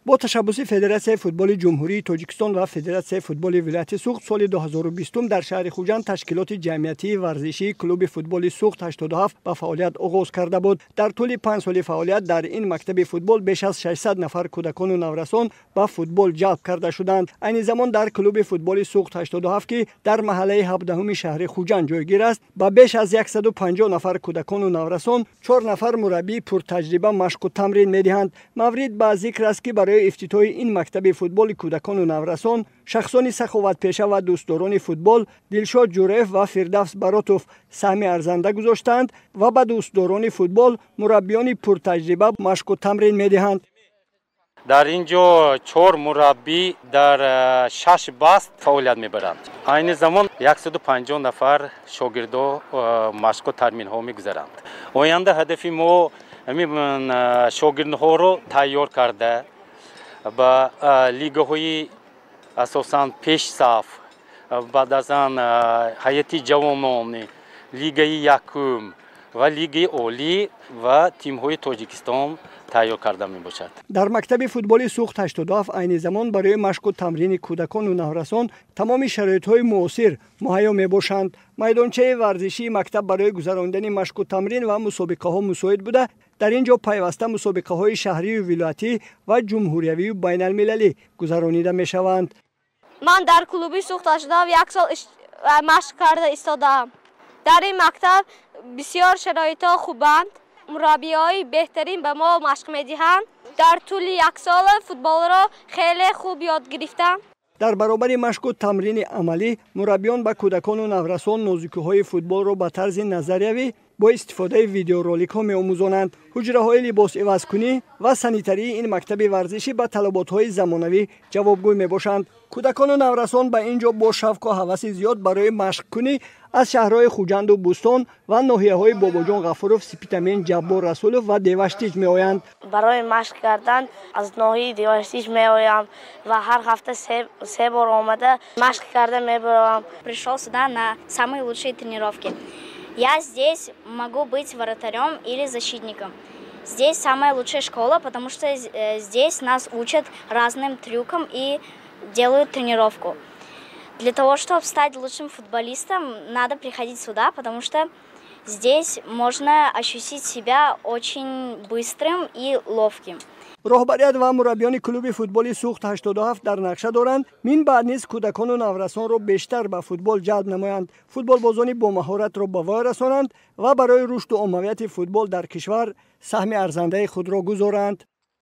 Бо ташаббуси Федератсияи футболи Ҷумҳурии Тоҷикистон ва Федератсияи футболи вилояти Суғд соли 2020 дар шаҳри Хуҷанд ташкилоти ҷамъиятии варзишии клуби футболи Суғд 87 ба фаъолият оғоз карда буд. Дар тӯли 5 соли фаъолият дар ин мактаби футбол беш аз 600 нафар кӯдакону наврасон ба футбол ҷалб карда шуданд. Айни замон дар клуби футболи Суғд 87, ки дар маҳаллаи 17 шаҳри Хуҷанд ҷойгир аст, ба беш аз 150 нафар кӯдакону наврасон 4 нафар мураббии пуртаҷриба машқу тамрин медиҳанд. Маврид ба зикр аст, ки барои ифтитоҳи ин мактаби футболи кӯдакону наврасон шахсони саховатпеша ва дӯстдорони футбол Дилшод Ҷураев ва Фирдавс Баротов саҳми арзанда гузоштаанд ва ба дӯстдорони футбол мураббиёни пуртаҷриба машқу тамрин медиҳанд. Дар ин ҷо 4 мураббӣ дар 6 баст фаъолият мебаранд. Айни замон 150 нафар шогирдо машқу тамринҳо мегузаранд. Оянда ҳадафи мо ҳамин шогирдҳоро тайёр карда ба лигаҳои асосан пешсаф, баъд аз он ҳайати ҷавонон, лигаи якум ва лигаи олӣ ва тимҳои Тоҷикистон тайёр карда мебошад. Дар мактаби футболи Суғд 87 айни замон барои машқу тамрини кӯдакону наврасон тамоми шароитҳои муосир муҳайё мебошанд. Майдончаи варзишии мактаб барои гузарондани машқу тамрин ва мусобиқаҳо мусоид буда, дар ин ҷо пайваста мусобиқаҳои шаҳрию вилоятӣ ва ҷумҳуриявию байналмилалӣ гузаронида мешаванд. Ман дар клуби Суғд 87 як сол машқ карда истодаам. Дар ин мактаб бисёр шароитҳо хубанд, мураббиҳои беҳтарин ба мо машқ медиҳанд. Дар тӯли як сол футболро хеле хуб ёд гирифтам. Дар баробари машқу тамрини амалӣ мураббиён ба кӯдакону наврасон нозукиҳои футболро ба тарзи назариявӣ бо истифодаи видеороликҳо меомӯзонанд. Ҳуҷраҳои либосивазкунӣ ва санитарии ин мактаби варзишӣ ба талаботҳои замонавӣ ҷавобгӯй мебошанд. Кӯдакону наврасон ба ин ҷо бо шавқу ҳаваси зиёд барои машқкунӣ аз шаҳрҳои Хуҷанду Бӯстон ва ноҳияҳои Бобоҷон Ғафуров, Сипитамен, Ҷаббор Расулов ва Деваштич меоянд. Барои машқ кардан аз ноҳияи Деваштич меоям ва ҳар ҳафта се бор омада машқ карда мебароям. Пришел сюда на самые лучшие тренировки. Я здесь могу быть вратарем или защитником. Здесь самая лучшая школа, потому что здесь нас учат разным трюкам и делают тренировку. Для того, чтобы стать лучшим футболистом, надо приходить сюда, потому что здесь можно ощутить себя очень быстрым и ловким. Роҳбарият ва мураббиёни клуби футболи Суғд 87 дар нақша доранд мин баъд низ кӯдакону наврасонро бештар ба футбол ҷалб намоянд, футболбозони бомаҳоратро ба воя расонанд ва барои рушду оммавияти футбол дар кишвар саҳми арзандаи худро гузоранд.